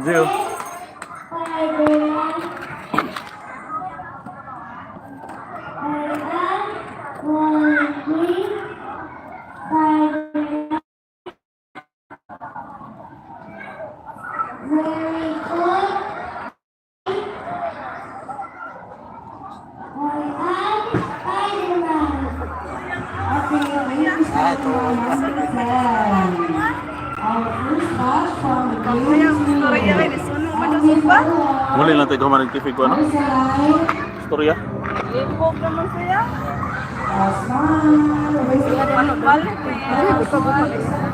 Jill. Spider-Man. I am one Spider-Man. Very good. I am Spider-Man. Okay, thank you, Spider-Man number 10. Our first batch from the blue team. Istorya kay nisunog man ang sofa. Muli lang tayo kumarin TV ko, ano? Marceline, Istorya. Lipok naman siya. Smile. Balik eh.